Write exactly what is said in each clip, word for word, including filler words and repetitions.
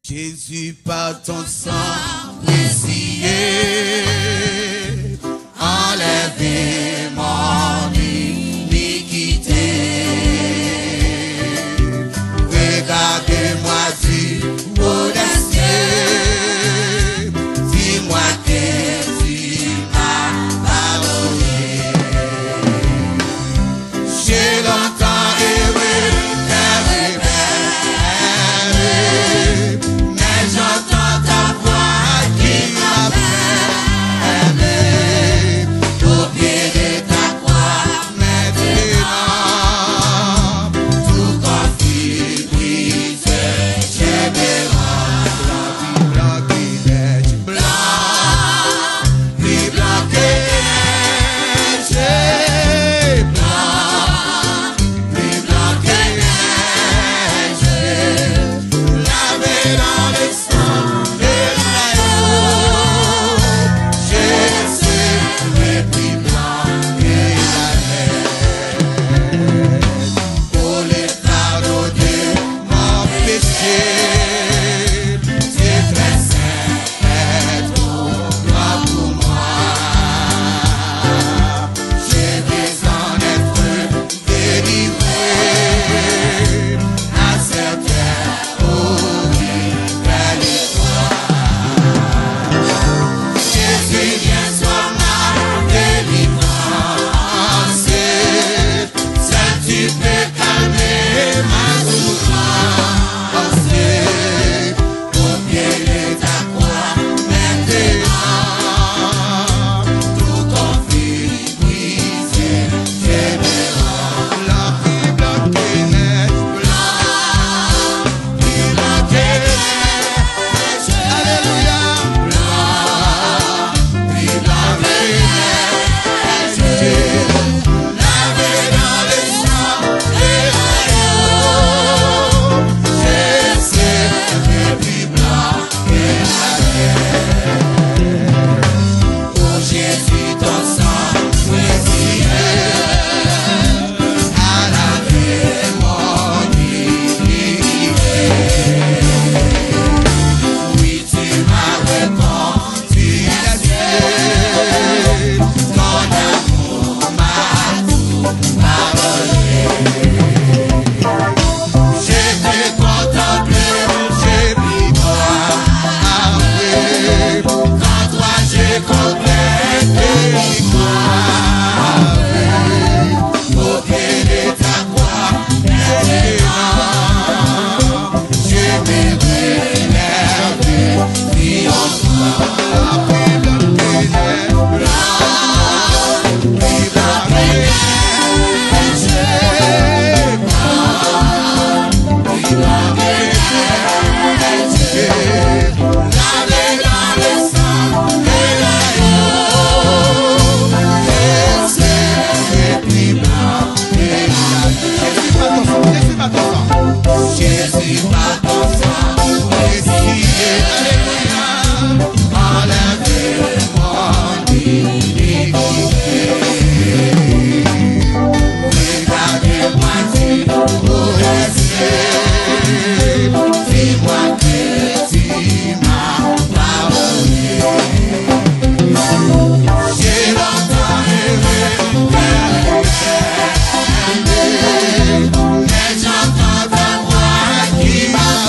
Jésus, par ton sang précieux, enlève mon iniquité. Regarde-moi du haut des cieux, dis-moi que tu m'as pardonné. J'ai longtemps erré, erré, erré, mais j'entends ta voix qui m'appelle. Au pied de ta croix, maintenant, tout conflit brisé, je me rends. Blanc, blanc, blanc, blanc, plus blanc que neige, blanc, plus blanc que neige, lavé dans le sang de l'agneau, je serai plus blanc que la neige. Pour le fardeau de mon péché, c'est très simple. Être grand pour moi. Je veux en être délivré, à certains, oh oui, vers le soir. Jésus, viens, sois ma délivrance. Seul tu peux calmer ma souffrance. Au pied de ta croix, maintenant, tout conflit brisé, je me rends. Blanc, blanc, blanc, blanc, blanc, alléluia. Blanc, blanc, blanc, lavé dans le sang de l'agneau, je serai plus blanc que la neige. Oh Jésus, ton sang précieux a lavé mon iniquité. Oui, tu m'as reconduit à Dieu, ton amour m'a tout pardonné. Je te contemple, je puis voir. Quand toi je contemple, je puis voir. Au pied de ta croix, maintenant, je me relève, triomphe. Jésus, par ton sang, Jésus, par ton sang. Jésus, par ton sang précieux, alléluia, enlève mon iniquité. Regarde-moi du haut des cieux, dis-moi que tu m'as pardonné. J'ai longtemps erré, erré, erré, mais j'entends ta voix qui m'appelle.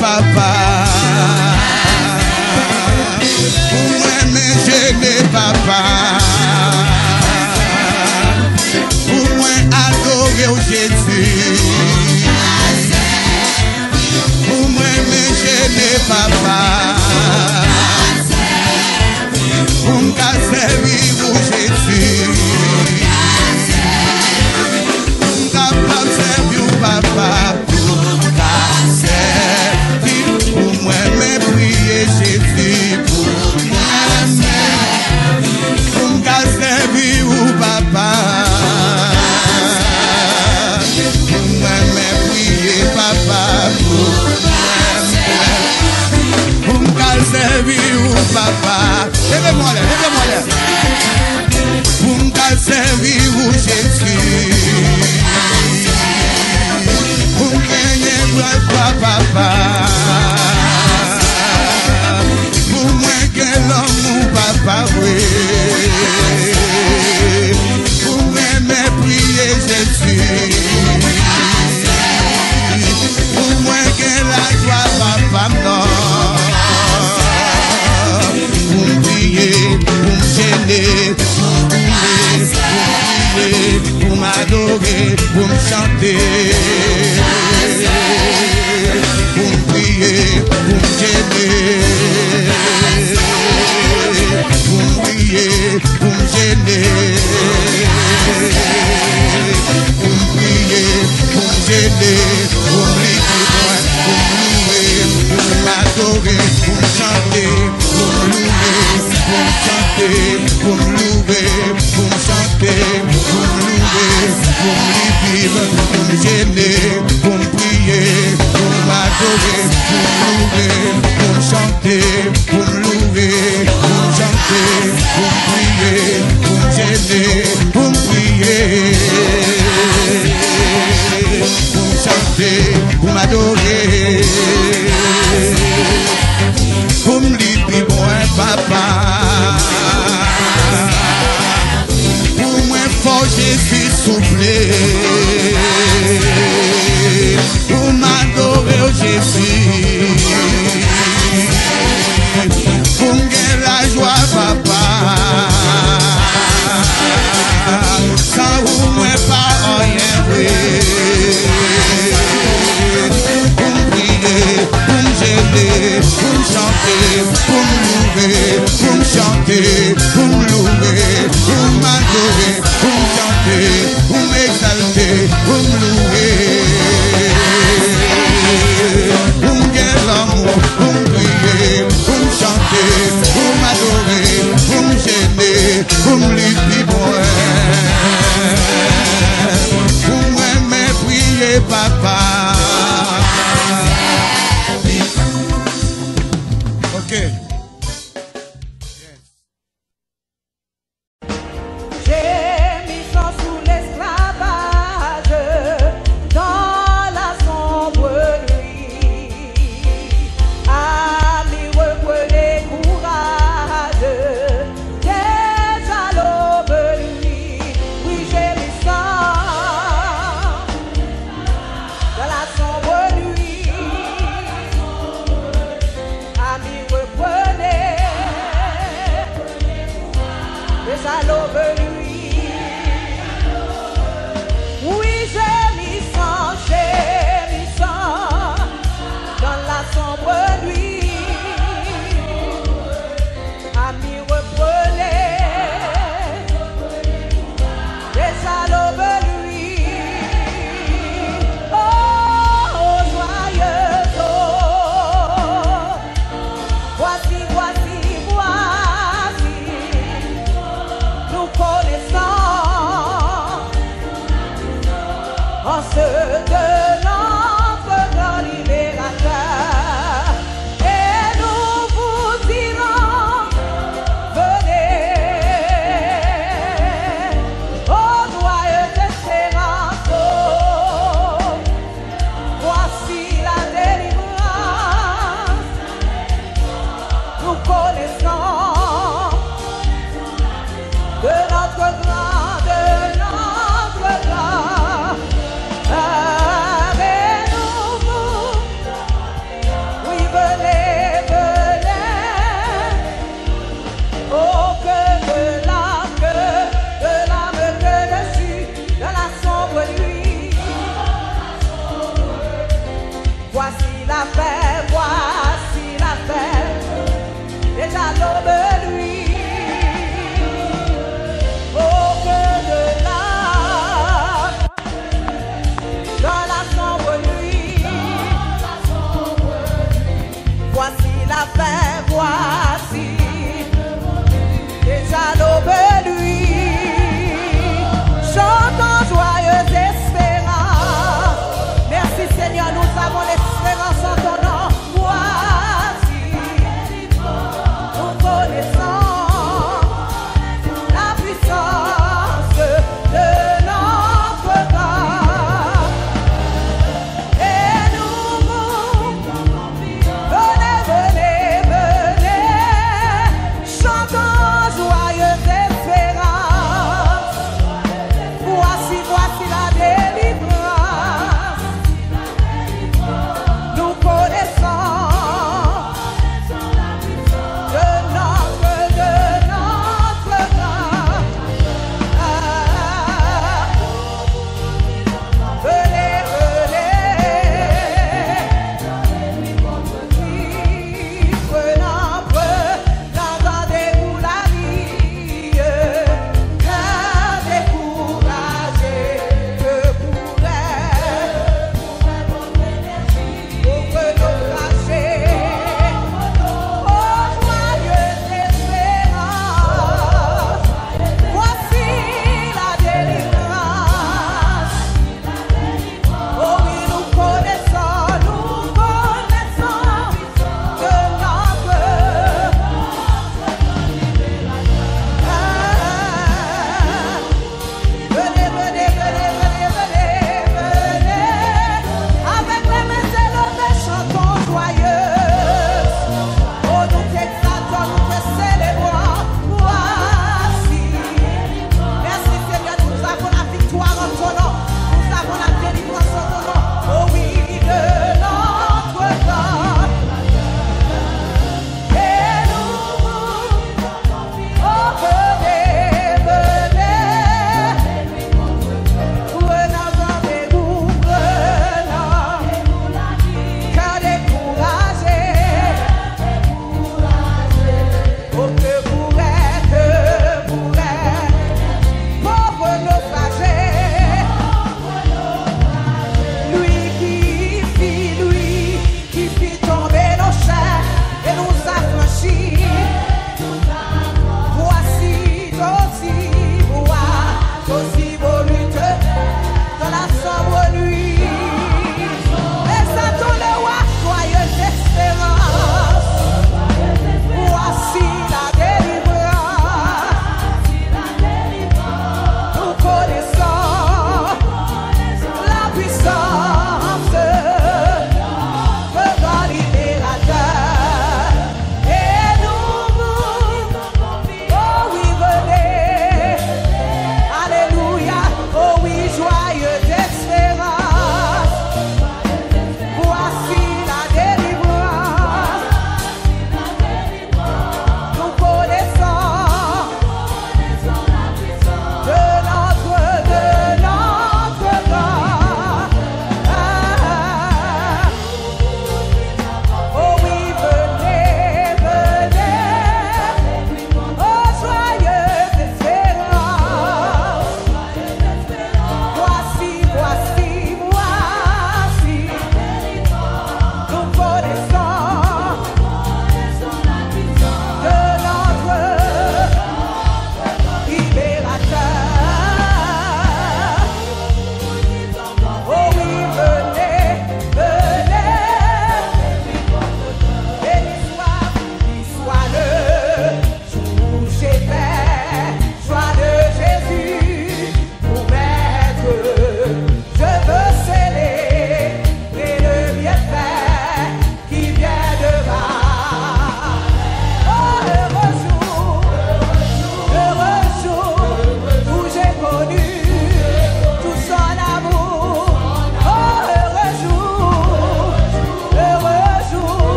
Papa, pou mwen men jene, papa, pou mwen adore w, Jezi. Pou mwen men jene, papa, pou m ka sèvi ou, Jezi. Pou m kapab sèvi ou, papa. Pou m ka sèvi, pou mwen men priye, Jezi. Pou mwen men, pou m ka sèvi ou, papa. Pou mwen men priye, papa. Pou mwen men, pou m ka sèvi ou, papa. Leve men w anlè, leve men w anlè. Pou m ka sèvi ou, Jezi. Pou m genyen glwa, papa. Pou mwen gen lanmou, papa, vre. Pou mwen men priye, Jezi. Pou mwen gen lajwa, papa m nan. Pou m priye, pou m jene, pou m louwe, pou m priye, pou m adore, pou m chante. Pou m priye, pou m jene, pou m priye, pou m jene, pou m priye, pou m jene, pou m li pi lwen, pou m louwe, pou m adore, pou m chante, pou m louwe, pou m chante, pou m louwe, pou m chante, pou m louwe, pou m li pi lwen, pou m jene, pou m priye, pou m adore, pou m louwe, pou m chante, pou m louwe, pou m chante, pou m priye, pou m jene, pou m priye, pou m chante, pou m adore, pou m li pi lwen, papa. Pou mwen fò, Jezi, souple. Pou m adore w, Jezi. Pou m gen lajwa, papa. San ou mwen pa anyen vre. Pou m priye, pou m jene, pou m chante, pou m louve, pou m chante, pou m louve, pou m adore, pou m chante, pou m egzalte, pou m louve, pou m gen lanmou, pou m priye, pou m chante, pou m adore, pou m jene, pou m li pi lwen, pou mwen men priye, papa. Ok. Gémissant sous l'esclavage, dans la sombre nuit. Amis, reprenez courage, déjà l'aube luit. Oui, gémissant dans la sombre nuit. Amis, reprenez. Déjà l'aube luit. Oui, gémissant, gémissant, dans la sombre nuit. Amis, reprenez. Déjà l'aube luit. Oh, joyeux, oh. Voici, voici, voici, nous connaissons en ce de notre grand libérateur.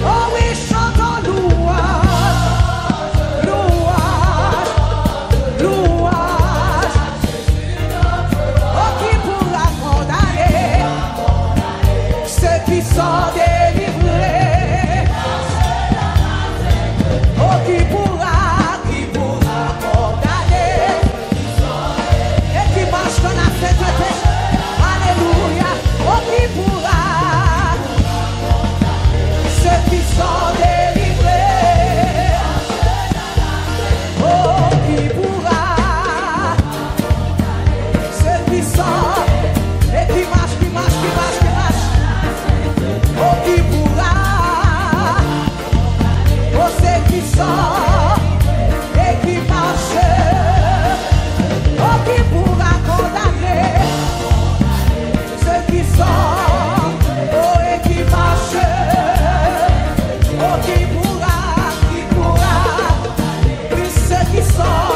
Oh wi, chantons louange, louange, louange. Oh, qui pourra condamner ceux qui sont délivrés? Oh, qui pourra, qui pourra condamner et qui marche dans la sainteté? Alléluia. Oh, qui pourra, ceux qui sont délivrés? Oh, qui pourra, ceux qui sont, et qui marchent, qui marchent, qui marchent, qui marchent? Oh, qui pourra, oh, ceux qui sont et qui marchent, oh, qui pourra condamner ceux qui sont, oh, et qui marchent, oh, qui pourra, qui pourra, plus ceux qui sont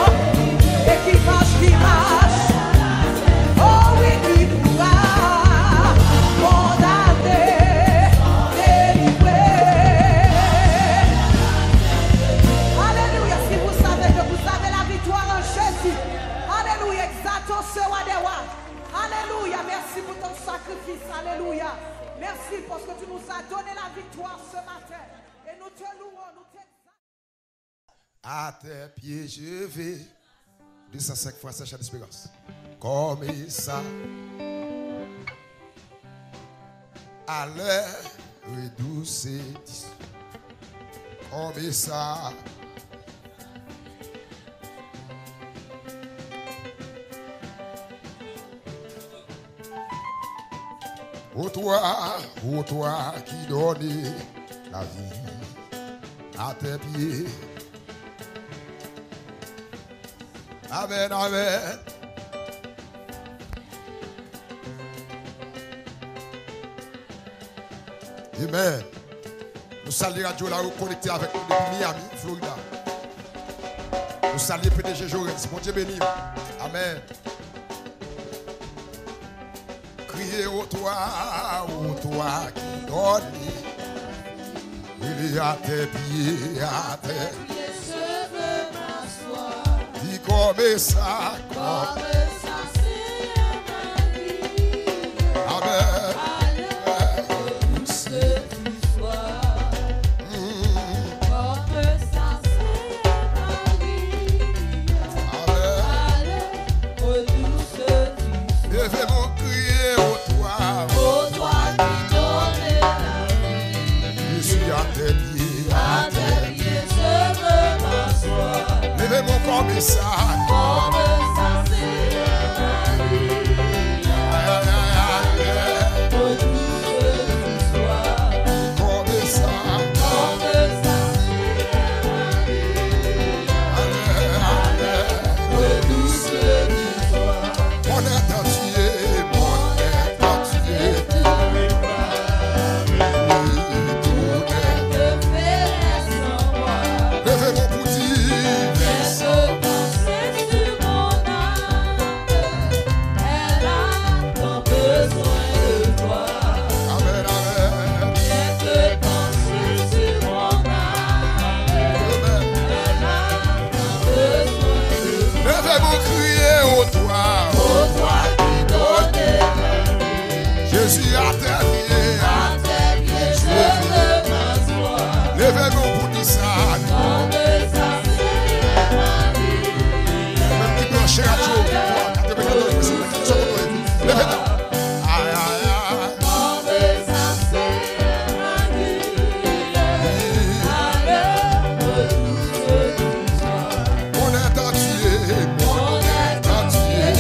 et qui marchent, qui marchent, oh oui, qui pourra condamner, délivrer. Alléluia. Si vous savez que vous avez la victoire en Jésus, alléluia, exaltons ce roi des rois. Alléluia. Merci pour ton sacrifice. Alléluia. Merci parce que tu nous as donné la victoire ce matin. Et nous te louons, nous t'exaltons. À tes pieds je vais. Deux cent cinq fois Sacha Desperance. Comme ça. Alè, redousi, kòm sa. Ô toi, ô toi qui donnes la vie, à tes pieds. Amèn, amèn. Amèn. Nou salye radyo la, ou konekte avèk nou depi Miami, Florida. Nou salye P D G Jorens. Bondye beni w. Amèn. Criez au toi, au toi qui donne. Il est à tes pieds, à tes pieds, je veux m'asseoir. Dis comme ça, comme ça, Seigneur, ma vie. Amen. Allez, douce victoire. Mm. Comme ça, Seigneur, ma vie. Amen. Allez, douce victoire. Leve men w, kriye au toi. Au toi qui donne la vie. Je suis à tes pieds, à tes pieds, je veux m'asseoir. Leve men w kòm sa. Comme ça, Seigneur, ma vie. Ay, ay, ay, ay, ay. Kòm sa. Kòm sa. Amen, amen. Mon être entier, mon être entier. Leve men w pou di. Amèn, amèn. Amèn. Leve men w, kriye au toi. Au toi qui donne la vie. Jésus, à tes pieds. À tes pieds, je veux m'asseoir. Leve men w pou di sa. Menm ki branche radyo, leve men w. Ay, ay, ay. Mon être entier, mon être entier.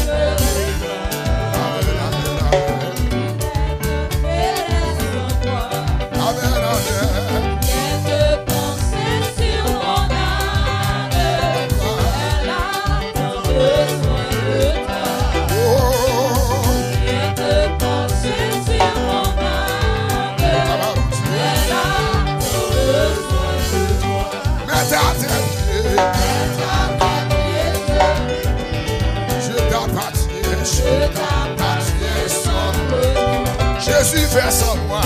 Amèn, amèn, amèn. Amèn, amèn. Oh. Mets à tes pieds. Je t'appartiens. Jésus, fais sans moi.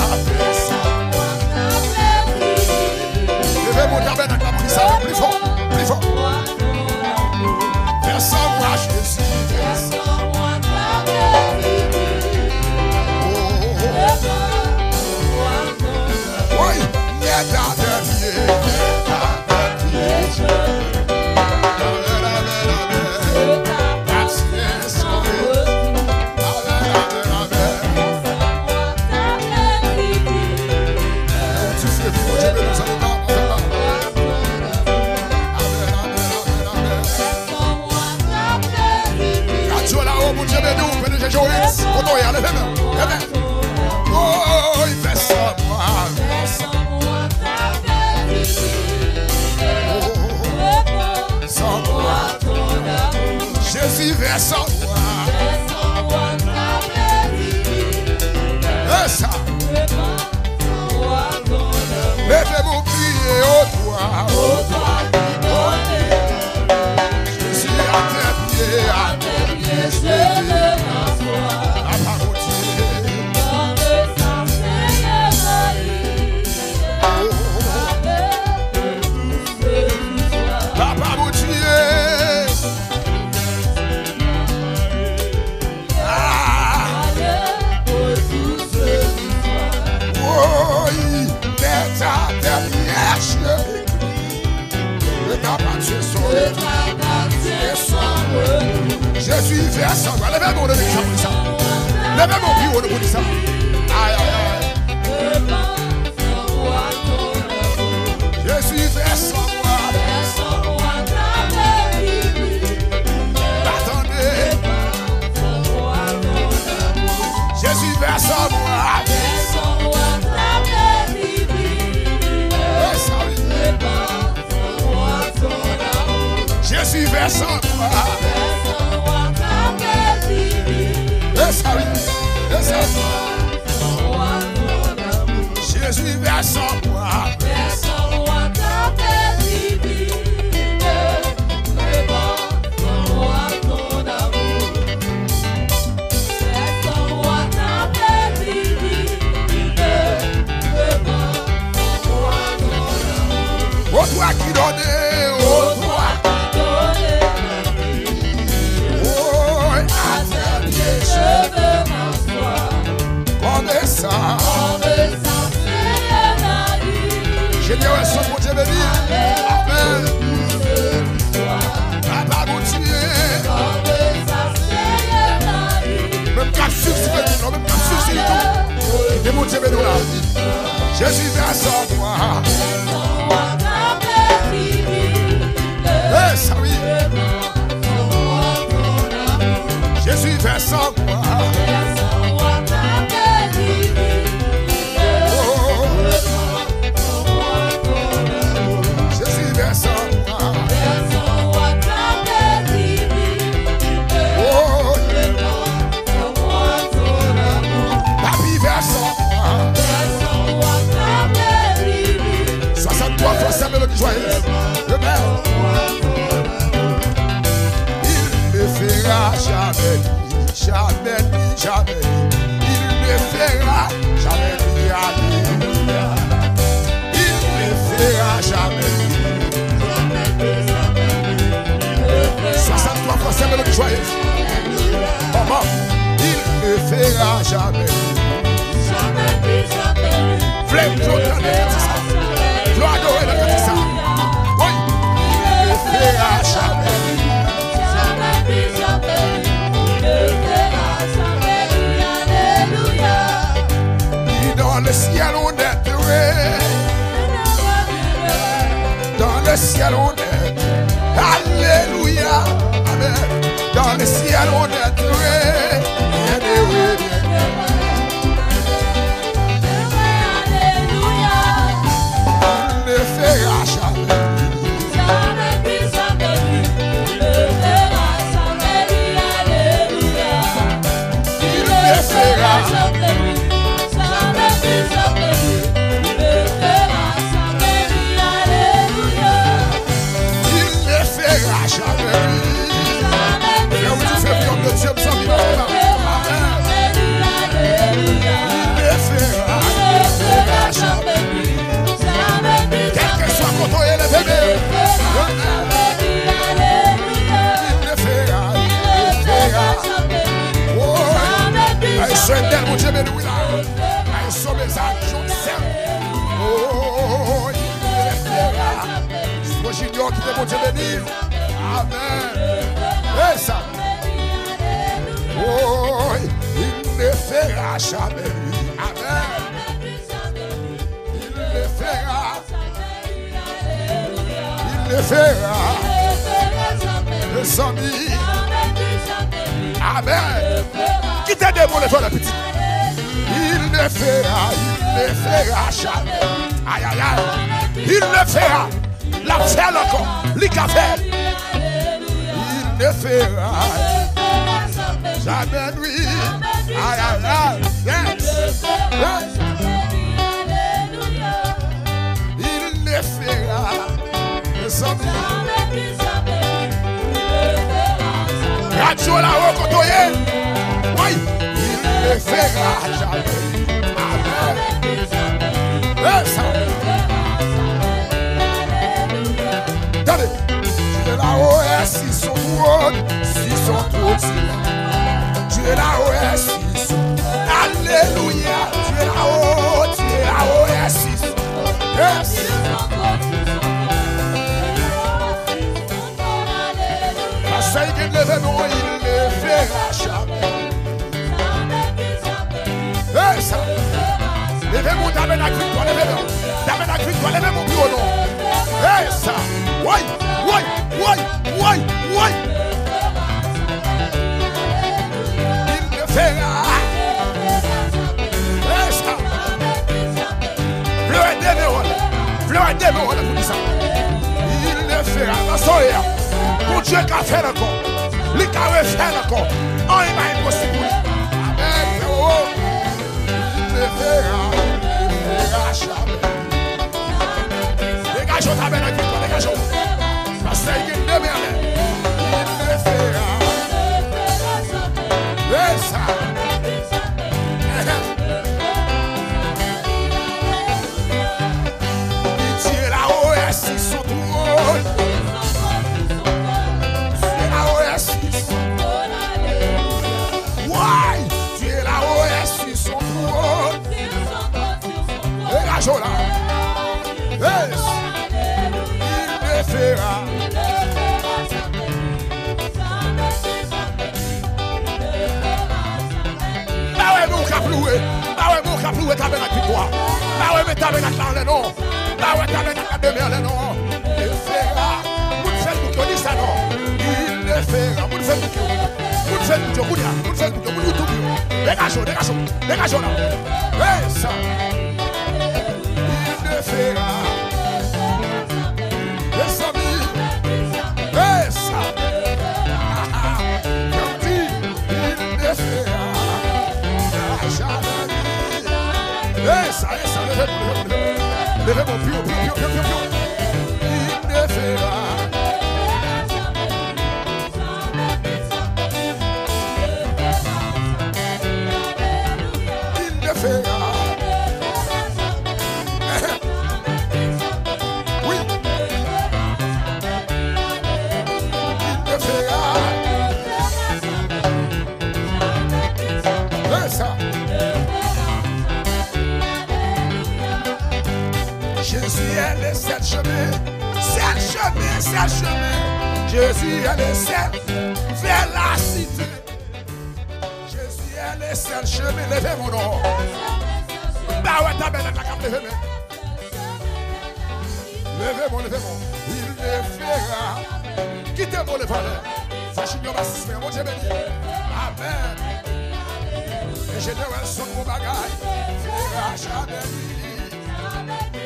Leve men, leve. Oh, fè san mwa. Oh, san mwa. Jezi, fè san mwa. E sa. Leve men, priye, o twa. Jezi, atè pye, atè pye, Jezi. Papa Bondye. Papa Bondye. Ah. Woy, mèt atè pye, Jezi. Jezi, fè san mwa. Leve men, leve men, sa. Leve men pi wo pou di sa. Ay, ay, ay. Jezi, fè san mwa. Pa tande. Jezi, fè san mwa. E sa wi. Jezi, fè san mwa. E sa wi. E sa wi. Jezi, fè san mwa. Au toi qui donne, au toi. Oh, atè pye, kòm sa. Jedi a wè son Bondye beni. Amèn. Papa Bondye. Menm k ap swiv sou Facebook, menm k ap swiv sou YouTube. Ke Bondye beni w la. Jezi, fè san mwa. E sa wi. Jezi, fè san mwa. Oh. Jezi, fè san mwa. Oh. Papi, fè san mwa. Soixante-trois fois, c'est mélodie joyeuse. Amen. Il ne fera jamais nuit, jamais nuit, jamais nuit. Il ne fera jamais nuit, alléluia. Il ne fera jamais nuit. Soixante-trois fois, c'est mélodie joyeuse. Maman, il ne fera jamais. Vle m jodi a nan kantik sa. Vle w adore nan kantik sa. Wi. Il ne fera jamais. Ni dans le ciel on est heureux. Dans le ciel on est. Alléluia. Amen. Dans le ciel on est heureux. Bien heureux, bien heureux. Il ne fera jamais. Il ne fera. Il ne fera jamais. Fè yon ti fè piyòt de Dye, m santi nan fè la. Amen. Il ne fera. Kèlkeswa kote w ye, leve men. Il ne fera, il ne fera. Oh, ay, sou entèl, Bondye beni w la. Ay, sou mezaj, Joseph. Oh, il ne fera. Junior, ki te Bondye beni. Amen. E sa. Oh, il ne fera jamais. Amen. Il ne fera. Il ne fera. Mezanmi. Amen. Ki te Demon le volè pitit. Il ne fera, il ne fera jamais. Ay, ay, ay. Il le fera. L ap fè l ankò. Li ka fè l. Il ne fera jamais nuit. Ay, ay, ay. Yes. Yes. Il ne fera. Mezanmi. Radyo la, o, kote w ye? Wi. Il ne fera jamais. Amen. Esa. Tande. Dieu là-haut est sur son trône, sur son trône, sur Dieu là-haut est sur son. Alléluia. Dieu là-haut, Dieu là-haut est sur son. Yes. Pastè Ken, leve men w, il ne fera jamais. Esa. Leve men w, tabènak viktwa, leve men w. Tabènak viktwa, leve men w pi wo non. Esa. Woy, woy, woy, woy, woy. Il ne fera. Esa. Vle wè demen w. Vle wè demen w pou di sa. Il ne fera. Nan soyè a. Bondye ka fè l ankò. Li ka refè l ankò. Anyen pa enposib pou li. Amen. Oh, oh. Il ne fera, il ne fera jamais. Degaje w, tabènak viktwa, degaje w. Pastè Ken, demen anlè. Il ne fera. Esa. Dieu là-haut est sur son trône. Dieu là-haut est sur son trône. Why? Dieu là-haut est sur son trône. Degaje w la. Yes. Il ne fera. M pa wè men w k ap louwe. M pa wè men w k ap louwe tabènak viktwa. M pa wè men tabènak la anlè non. M pa wè tabènak la demen anlè non. Il ne fera. Moun Facebook yo di sa non. Il ne fera. Moun Facebook yo. Moun Facebook yo kounye a. Moun Facebook yo. Moun YouTube yo. Degaje w, degaje w. Degaje w la. Esa. Il ne fera. Mezanmi. Esa. Jan di, il ne fera jamais. Esa, esa, leve pou, leve pou, leve pou. Leve pou, pyo, pyo, pyo. Il ne fera. Il ne fera. Oui. Il ne fera. Fè sa. Jésus est le seul chemin, seul chemin, seul chemin. Jésus est le seul vers la cité. Jésus est le seul chemin. Leve men w non. M pa wè tabènak la k ap leve men. Leve men w, leve men w. Il ne fera. Kite men w levanlè. Sa Junior Basis fè. Bondye beni. Amen. Enjenyè Welson, bon bagay. Fera jamais.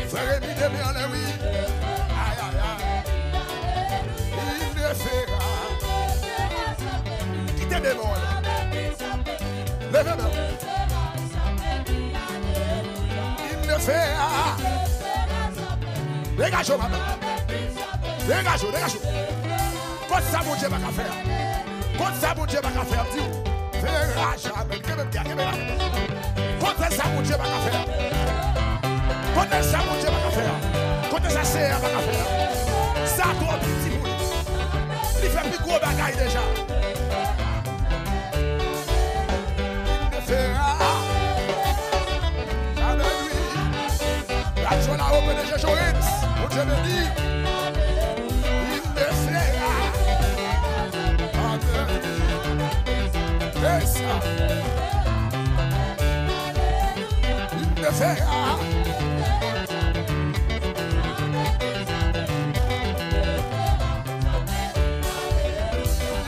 Frè Remy, demen anlè wi. Ay, ay, ay. Il ne fera. Kite demon. Leve men w. Il ne fera. Degaje w, papa. Degaje w, degaje w. Konn sa Bondye pa ka fè a. Konn sa Bondye pa ka fè a, m di w. Fera jamè. Kenbe m byen, kenbe la. Konn sa Bondye pa ka fè a. Konn sa Bondye pa ka fè a. Konn sa Seyè a pa ka fè a. Sa twò piti pou li. Li fè pi gwo bagay deja. Il ne fera. Alelouya. Radyo la, o P D G Jorens. Bondye beni. Il ne fera. Alelouya. Fè sa. Il ne fera.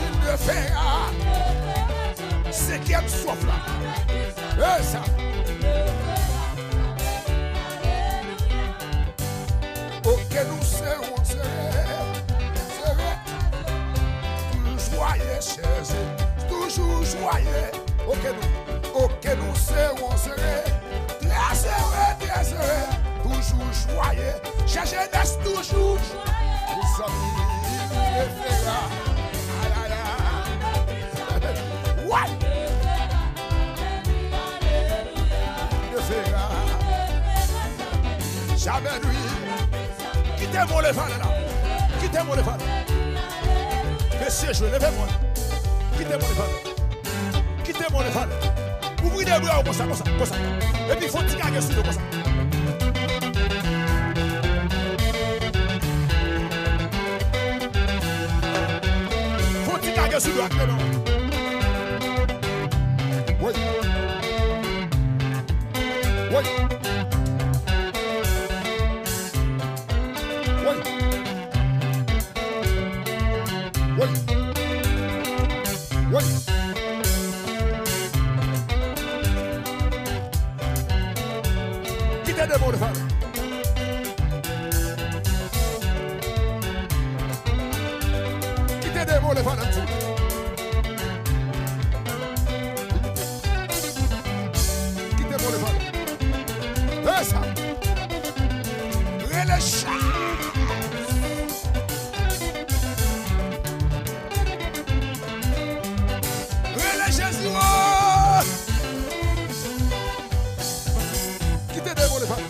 Il ne fera. Senkyèm swaf la. Nou serons sere, sere. Toujou jwaye, chèze, toujou jwaye. Oke nou, oke nou serons sere. Trè sere, trè sere. Toujou jwaye. Chèze nès toujou. Mezanmi, refera. Alala. Woy! Refera. Jamè wi. Kite mwen leve ale la. Kite mwen leve ale. Mesye jwe, leve mwen. Kite mwen leve ale. Kite mwen leve ale. Ouvri de bra w konsa, konsa, konsa. Epi fè yon ti kage sou do konsa. Fè yon ti kage sou do ak de men w. Woy. Woy. Woy. Woy. Woy. Kite de men w leve ale. Kite de men w leve ale, m di. Kite men w leve ale. E sa. Rele Jezi. Rele Jezi, wo! Kite de men w leve ale.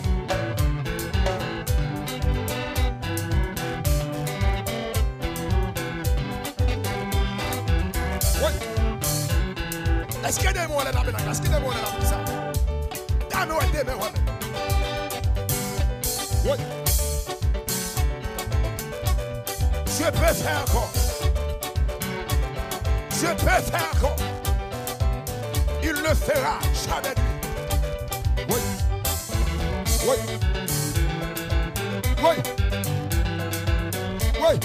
Woy. Èske de men w ale nan men la? Èske de men w ale nan men sa? Dame wè de men w ale. Woy. Dieu peut faire encore. Dieu peut faire encore. Il le fera, jamais lui. Woy. Woy. Woy. Woy.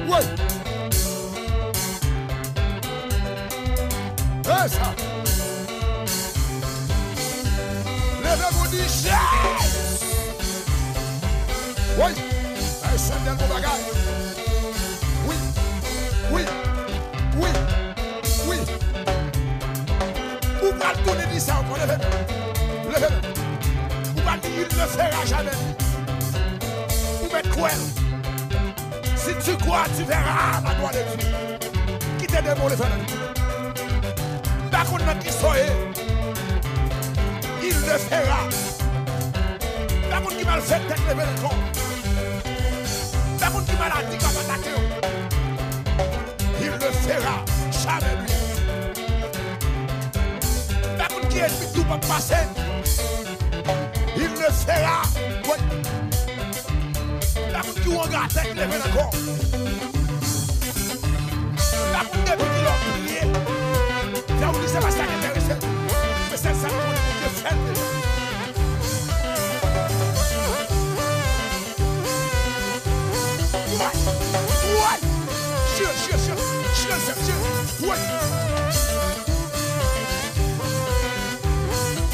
Woy. E sa. Leve pou di Jezi. Woy. Ay, Senyè, bon bagay. Wi. Wi. Wi. Wi. Ou pral tounen di sa ankò, leve men. Leve men. Ou pral di, il ne fera jamais. Ou mèt kwè l. Si tu crois, tu verras la gloire de Dieu. Kite de men w leve ale. M pa konn nan kisa w ye. Il le fera. M pa konn ki malfektè k leve nan kò w. M pa konn ki maladi k ap atake w. Il le fera. Jamais lui. M pa konn ki ènmi tou p ap pase. Il le fera. Woy. M pa konn ki wongatè k leve nan kò w. M pa konn depi kilè w priye. Fè w di se pa sa k enterese l. Men sèl sa m konnen, Bondye fè l deja. Woy! Woy! Chire l, chire l, chire l! Chire l, chire l, chire l! Woy!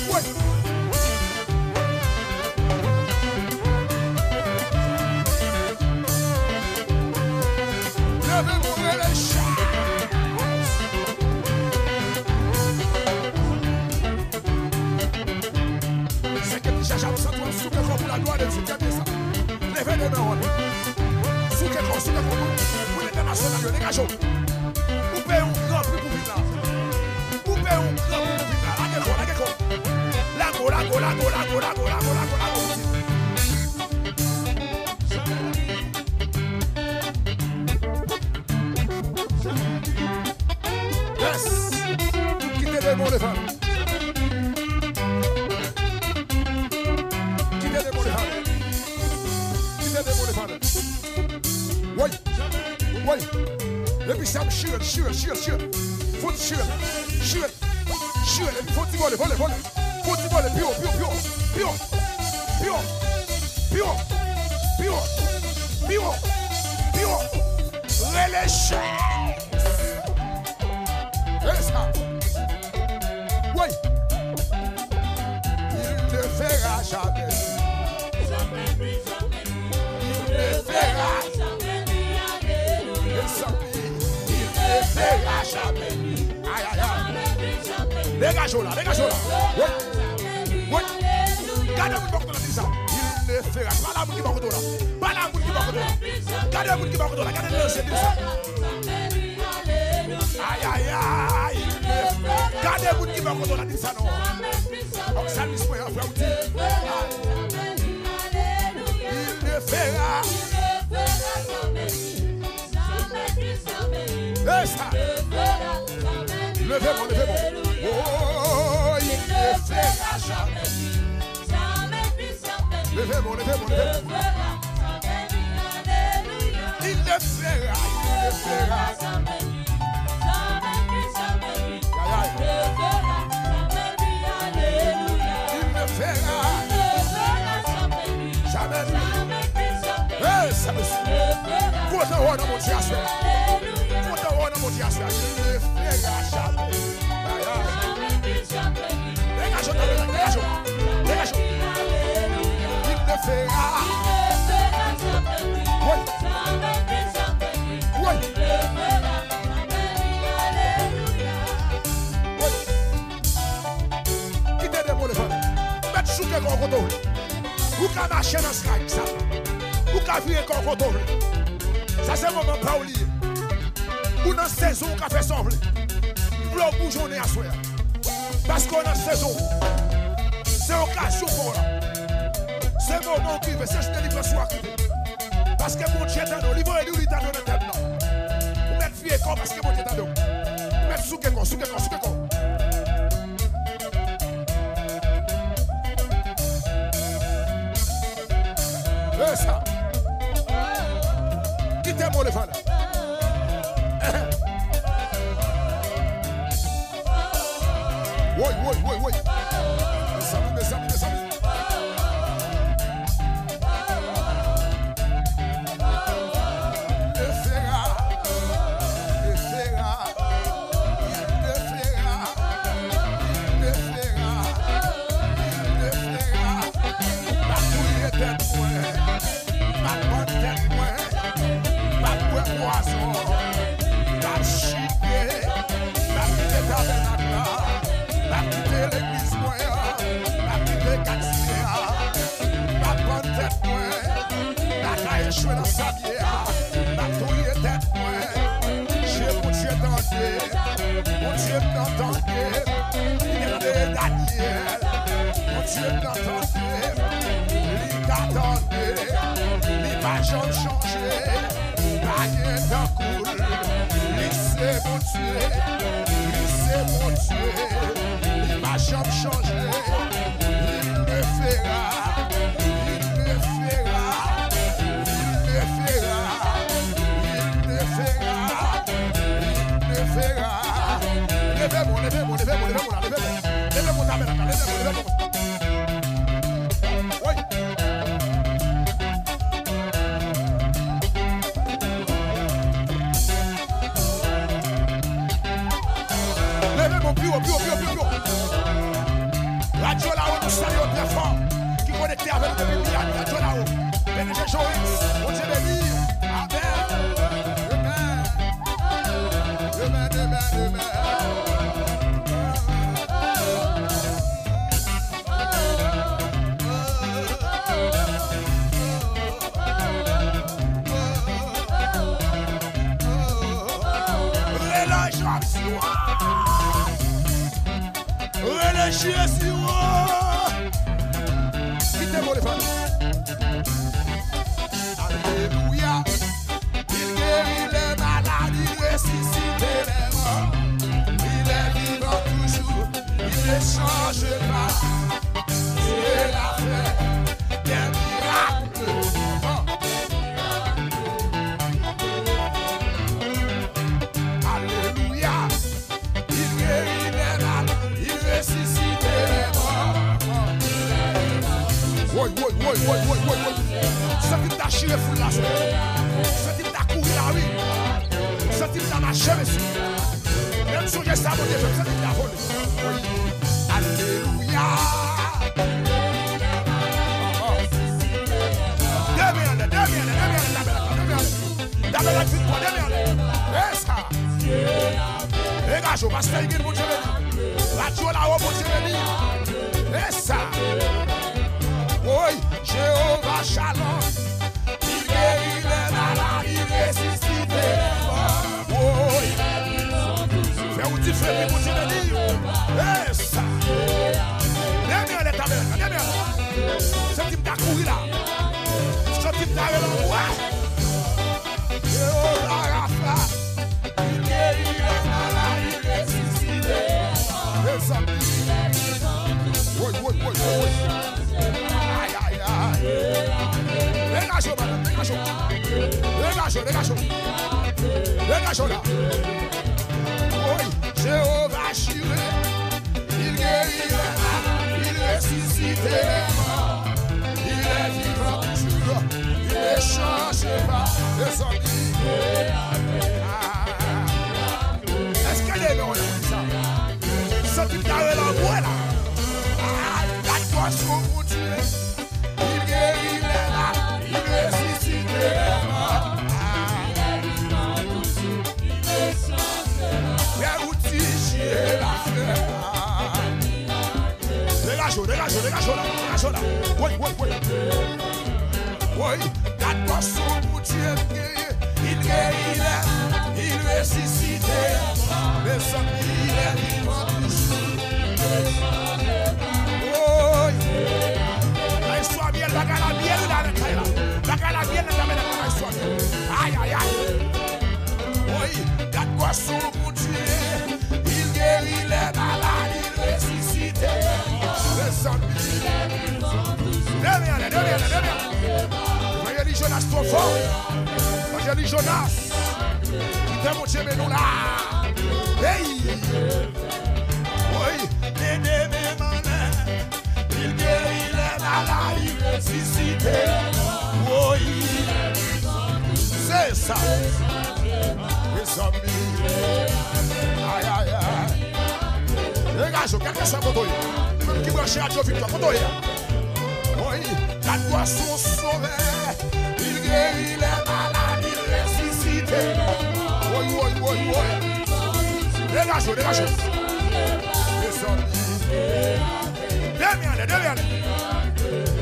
Woy! Leve move lè chans. Sèke ki chache ap santi w ap souke kò w pou laglwa de Dye, tande sa. Leve de men w anlè. Souke kò w, souke kò w. Pou lentènasyonal yo, degaje w. Ou peye yon gran pri pou vin la. Ou peye yon gran pri pou vin la. Lage kò w, lage kò w. Lago, lago, lago. Yes! Kite demon leve. Kite demon leve. Kite demon leve. Woy! Woy! Epi sa m chire, chire, chire, chire. Fout chire, chire. Chire, epi fò ti vole, vole, vole. Fò ti vole, pi wo, pi wo, pi wo. Pi wo. Pi wo. Pi wo. Pi wo. Pi wo. Pi wo. Rele Jezi. Rele sa. Woy. Il ne fera jamais. Degaje w la, degaje w la. Wi. Wi. Gade moun bò kote w la, di sa. Il ne fera. Pale a moun ki bò kote w la. Pale a moun ki bò kote w la. Gade moun ki bò kote w la. Gade l nan je, di sa. Ay, ay, ay. Gade moun ki bò kote w la, di sa non. Ò, salmis mwen an, frè, ou di. Il ne fera. E sa. Leve bon, leve bon. Oh, il ne fera jamais. Leve bon, leve bon, leve bon. Il ne fera, il ne fera. Ay, ay. Il ne fera. Jamais. Hey, sa mesye. Kontan wè w nan Bondye aswè. Kontan wè w nan Bondye aswè. Il ne fera jamais. Ay, ay. Degaje w, degaje w, degaje w. Il ne fera. Wi. Wi. Wi. Kite demon levann. Mèt souke kò w kote w vle. Ou ka mache nan sky sa. Ou ka vire kò w kote w vle. Sa se moman pa w li ye. Ou nan sezon ou ka fè sa w vle. M vle w boujonnen aswè a. Paske w nan sezon. Se okazyon pa w la. Se moman w ki rive. Se jou delivrans ou a ki rive. Paske Bondye tande w. Li voye li, li tande w nan tèm nan. Ou mèt vire kò w paske Bondye tande w. Ou mèt souke kò, souke kò, souke kò. E sa. Kite mò levann. Woy, woy, woy, woy. Mezanmi, mezanmi, mezanmi. Lefera, lefera. Il ne fera, il ne fera, il ne fera. M ap touye tèt mwen, m ap pann tèt mwen, m ap bwè pwazon, m ap chite, m ap kite tabènak la, m ap kite legliz mwen an, m ap kite katye a, m ap pann tèt mwen, m ap ka echwe nan sab. Yeah, m ap touye tèt mwen. Je Bondye tande. Bondye m nan tande. Li tande Danyèl. Bondye m nan tande. Li ka tande. Li pa janm chanje. Pa gen tankou l. Li se Bondye. Li se Bondye. Li pa janm chanje. Il ne fera. Il ne fera. Il ne fera, il ne fera, il ne fera. Leve bon, leve bon, leve bon, leve bon, leve bon. Leve bon, tabènak la, leve bon, leve bon. Woy. Leve bon, pi wo, pi wo, pi wo, pi wo. Radyo Lawo, nou salye w trè fò. Ki konekte avè nou depi Miami, Radyo Lawo. P D G Joens, Bondye beni. Amèn. Amèn. Amèn, amèn, amèn. Rele Jezi, wa! Rele Jezi, wa! Kite mò levann. Alelouya. Il guérit les malades, il ressuscite les morts. Il est vivant toujours, il ne change pas. Dieu l'a fait des miracles. Alléluia. Il guérit les malades, il ressuscite les morts. Woy, woy, woy. Santi m ta chire foul la sou. Santi m ta kouri lari. Santi m ta mache, mesye. Lè m sonje sa Bondye fè m, santi m ta vole. Alelouya. De men anlè, de men anlè, de men anlè, de men anlè. Dame la viktwa, de men anlè. E sa. Degaje w, pastè Igil, Bondye beni. Radyo la, o Bondye beni. E sa. Woy, Jewova Shalom. Il guérit les malades, il ressuscite les morts. Woy. Fè yon dife, wi, Bondye beni. E sa. Leve men anlè, tabernak, leve men anlè. Santi m ta kouri la. Santi m ta rele anmwe. Jewova Rafa. Il guérit les malades, il ressuscite les morts. Mezanmi. Woy, woy, woy, woy, woy. Ay, ay, ay. Degaje w, madanm, degaje w. Degaje w, degaje w. Degaje w la. Woy, Jewova Jire. Il guérit les malades, il ressuscite les morts. Il est vivant toujours, il ne change pas. Mezanmi. Ah. Èske leve w nan sa? Santi m ta rele anmwe la. Ah, gad gwo sou Bondye. Il guérit les malades, il ressuscite les morts. Ah. Frè Roudy, Jewova fè. Degaje w, degaje w, degaje w la, degaje w la. Woy, woy, woy. Woy, gad gwo sou Bondye m genyen. Il guérit les, il ressuscite les morts. Mezanmi, il est vivant toujours. Woy. Maestro Amiel, bagay la byen wi la nan kay la. Bagay la byen nan tabènak la, Maestro Amiel. Ay, ay, ay. Woy, gad gwo sou Bondye. Il guérit les malades, il ressuscite les morts. Mezanmi. Leve men anlè, leve men anlè, leve men anlè. Evanjelis Jonas twò fò. Evanjelis Jonas. Kite Bondye mennen w la. Hey! Woy, men demen m anlè. Il guérit les malades, il ressuscite les morts. Woy. Se sa. Mezanmi. Ay, ay, ay. Degaje w, kèlkeswa kote w ye. Ou menm ki branche Radyo Viktwa, kote w ye a? Woy, gad gwo sou Sovè. Il guérit les malades, il ressuscite les morts. Woy, woy, woy, woy. Degaje w, degaje w. Mezanmi. Demen anlè, demen anlè.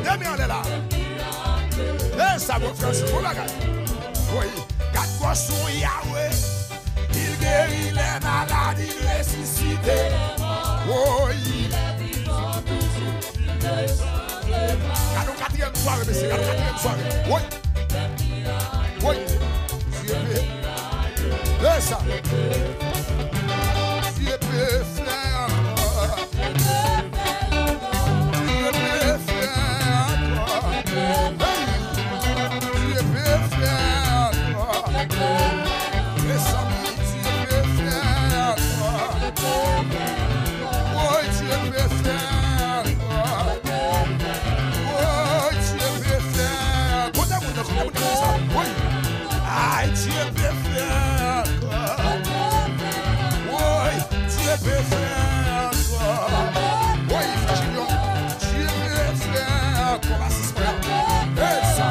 Demen anlè la. E sa, bon frè, se bon bagay. Woy, gad gwo sou Yahweh. Il guérit les malades, il ressuscite les morts. Woy. Gad yon katriyèm sware, mesye, gad yon katriyèm sware. Woy. Woy. Dieu peut. Fè sa. Dieu peut faire. Dieu peut faire encore. Hey! Dieu peut faire encore. Mezanmi, Dieu peut faire encore. Oh, Dieu peut faire encore. Oh, Dieu peut faire. Kote moun nan, kote moun nan, kote sa? Woy. Ay, Dieu peut faire encore. Woy, Dieu peut faire encore. Woy, frè Junior, Dieu peut faire encore. Asis mwen la. E sa.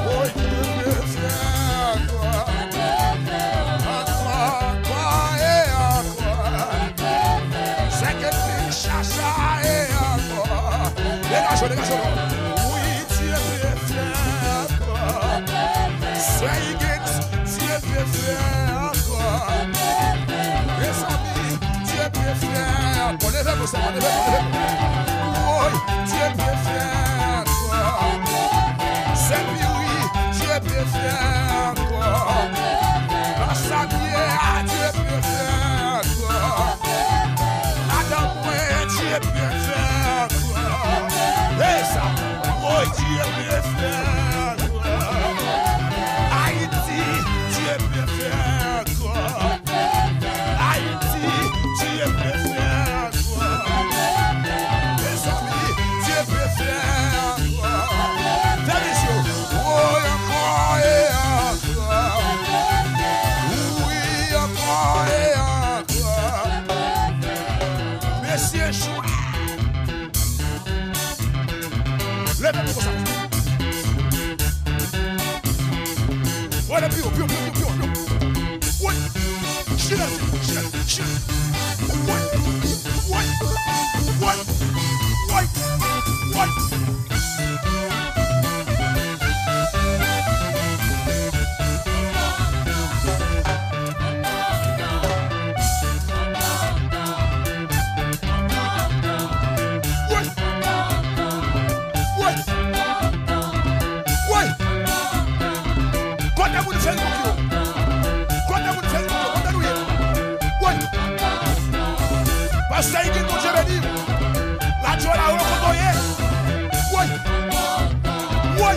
Woy, Dieu peut faire encore. Encore, encore et encore. Sè ke te chacha e ankò. Degaje w, degaje w non. Wi, Dye pe fè ankò. Sè Higgins, Dye pe fè ankò. Mezanmi, Dye pe fè ankò. Leve pou sa, leve pou, leve pou. Woy, Dye pe fè ankò. Sè Piri, Dye pe fè ankò. Nan sa m ye a, Dye pe fè ankò. Madanm mwen, Dye pe fè ankò. E sa, woy, Dye pe fè ankò. Ayiti, Dye pe fè ankò. Ayiti, Dye pe fè ankò. Mezanmi, Dye pe fè ankò. Fè vizyon. Woy, ankò e ankò. Wi, ankò e ankò. Mesye, jwe. Leve men konsa. Woy, pi wo, pi wo, pi wo, pi wo, pi wo. Woy. Chile, chile, chile. Woy. Woy! Woy! Woy! Woy! Woy! Woy! Woy! Kote moun Facebook yo? Kote moun Facebook yo? Kote nou ye? Woy! Pastè Igil, Bondye beni w. Radyo la, w kote w ye? Woy! Woy!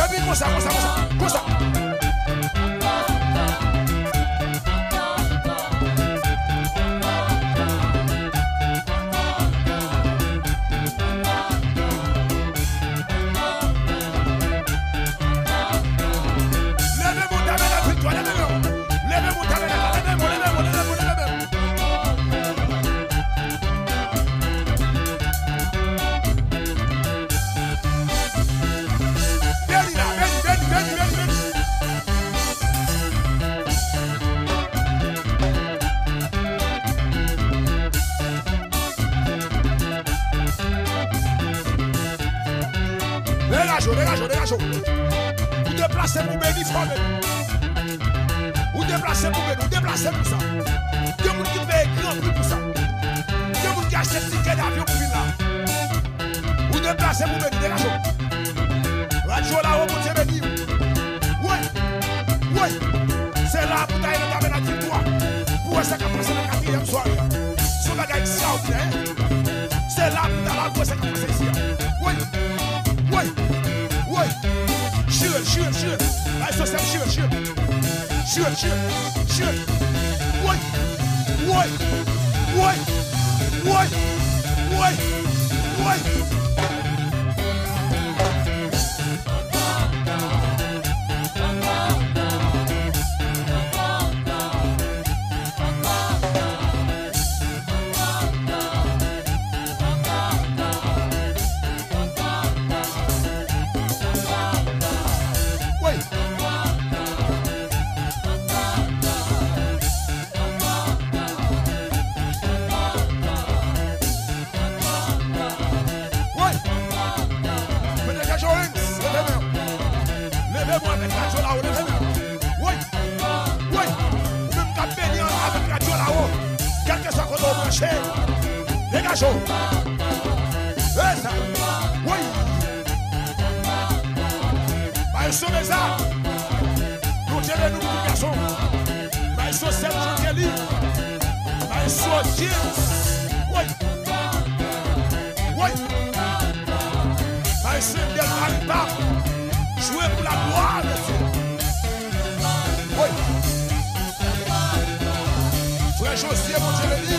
Epi konsa, konsa, konsa, konsa. Leve men w, tabènak viktwa, leve men w. Leve men w, tabènak la, leve men w, leve men w, leve men w, leve men w. Beni la, beni, beni, beni, beni, beni. Degaje w, degaje w, degaje w. Ou deplase pou beni, fò beni. Ou deplase pou beni, ou deplase pou sa. Gen moun ki peye gran pri pou sa. Gen moun ki achte tikè davyon pou vin la. Ou deplase pou beni, degaje w. Radyo la, o Bondye beni w. Woy! Woy! Se la pou ta ye nan tabènak viktwa. Pou wè sa k ap pase nan katriyèm sware a. Se yon bagay ekstraòdinè, en. Se la pou ta la pou wè sa k ap pase isi a. Woy! Woy! Woy! Chire l, chire l, chire l. Bay sosyal, chire l, chire l. Chire l, chire l, chire l. Woy! Woy! Woy! Woy! Woy! Mete kè Joens, leve men w. Leve men w avèk radyo la, leve men w. Woy! Woy! Ou menm k ap beni avèk radyo la, o. Kèlkeswa kote w branche. Degaje w. E sa. Woy! Maestro Meza. Bondye beni w, gason. Maestro Serge Kelly. Maestro James. Woy. Woy. Maestro Endel Maripa. Jwe pou la glwa de Dye. Woy. Frè Josué, Bondye beni.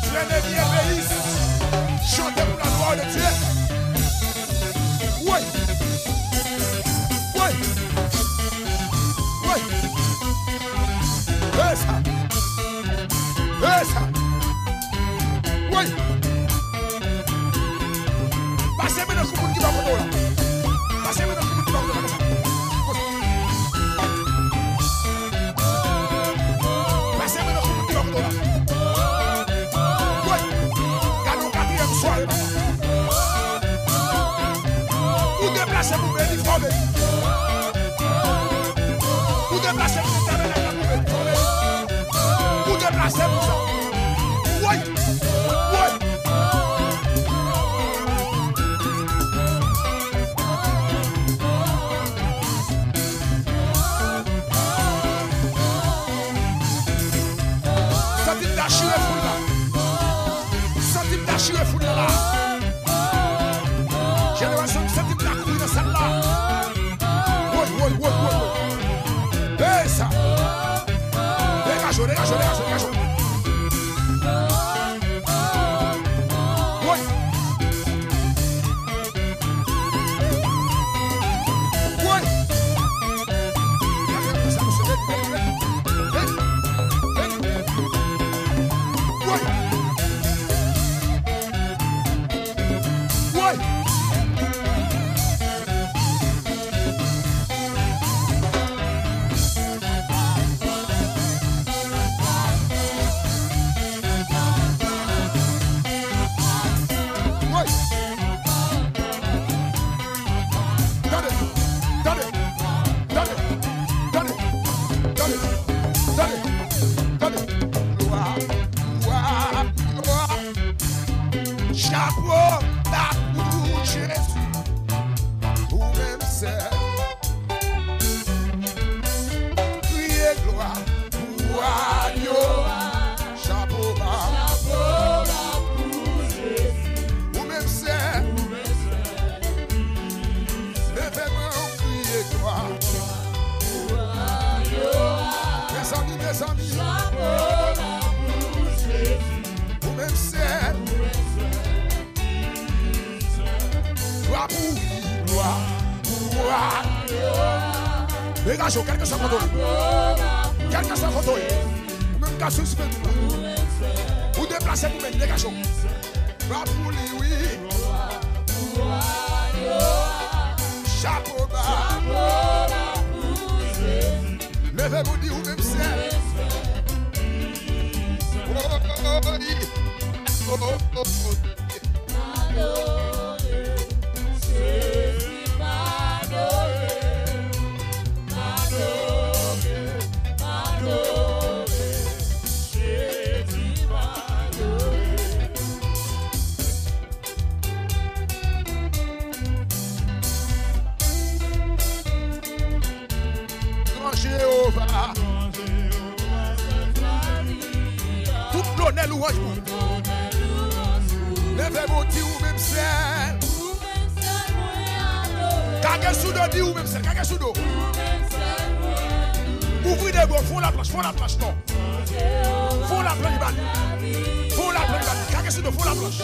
Frè Nemy Elveis. Chante pou la glwa de Dye. Woy. Woy. Woy. E sa. E sa. Woy. Pase men nan kou moun ki pa kote w la. Pase men nan kou moun ki pa kote w la. Konsa. Pase men nan kou moun ki pa kote w la. Woy. Gade yon katriyèm sware, papa. Ou deplase pou beni, fò beni. Ou deplase pou tabènak la pou beni, fò beni. Ou deplase pou sa. Woy! Woy! Santi m ta chire foul la. Santi m ta chire foul la la. Jenerasyon m santi m ta kouri nan sal la. Woy, woy, woy, woy, woy. Ey sa. Degaje w, degaje w, degaje w, degaje w. Woy. Woy. Woy. Woy. Degaje w, kèlkeswa kote w ye. Kèlkeswa kote w ye. Ou menm k ap swiv sou Facebook la. Ou deplase pou mèt, degaje w. Ba pou li, wi. Chapo ba. Leve pou di ou menm sèl. Oh, oh, oh, oh. Gran Jewova. Tout lonè, lwanj pou ou. Leve men w, di ou menm sèl. Kage sou do, di ou menm sèl. Kage sou do. Ouvri de bò, fè yon laplanch, fè yon laplanch non. Fè yon laplanch ba li. Fè yon laplanch ba li. Kage sou do, fè yon laplanch.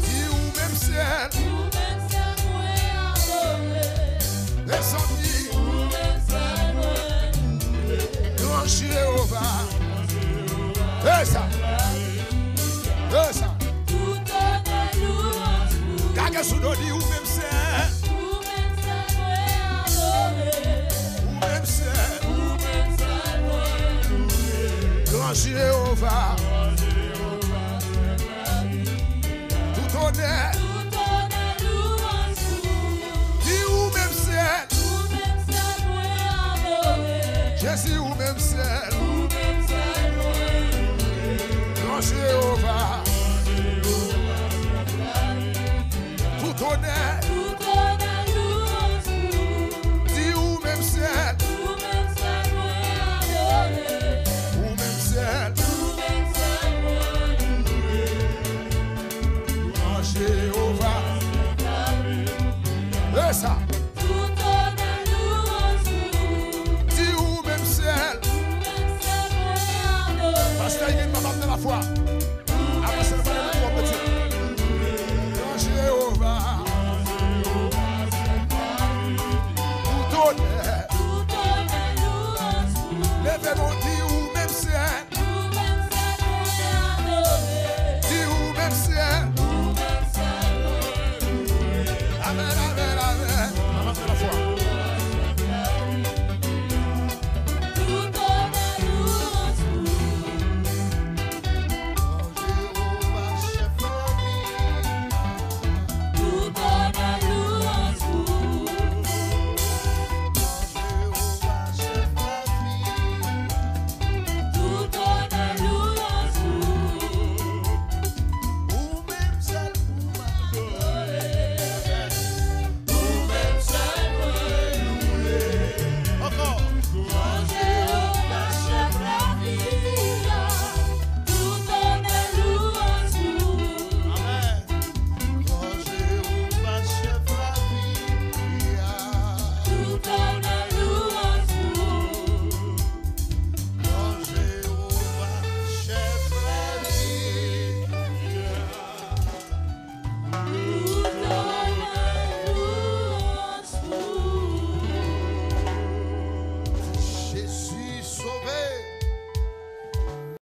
Di ou menm sèl. Mezanmi. Gran Jewova. E sa. E sa. Kage sou do, di ou menm sèl. Ou menm sèl. Gran Jewova. Tout onè. Di ou menm sèl. Jezi, ou menm sèl. Gran Jewova. Tout onè. Di ou menm sèl. Ou menm sèl. Gran Jewova. E sa. Di ou menm sèl. Pastè Yvin, papa m nan lafwa. Avanse, nou pale pou ou, Bondye. Gran Jewova. Tout onè. Leve men w, di ou menm sèl.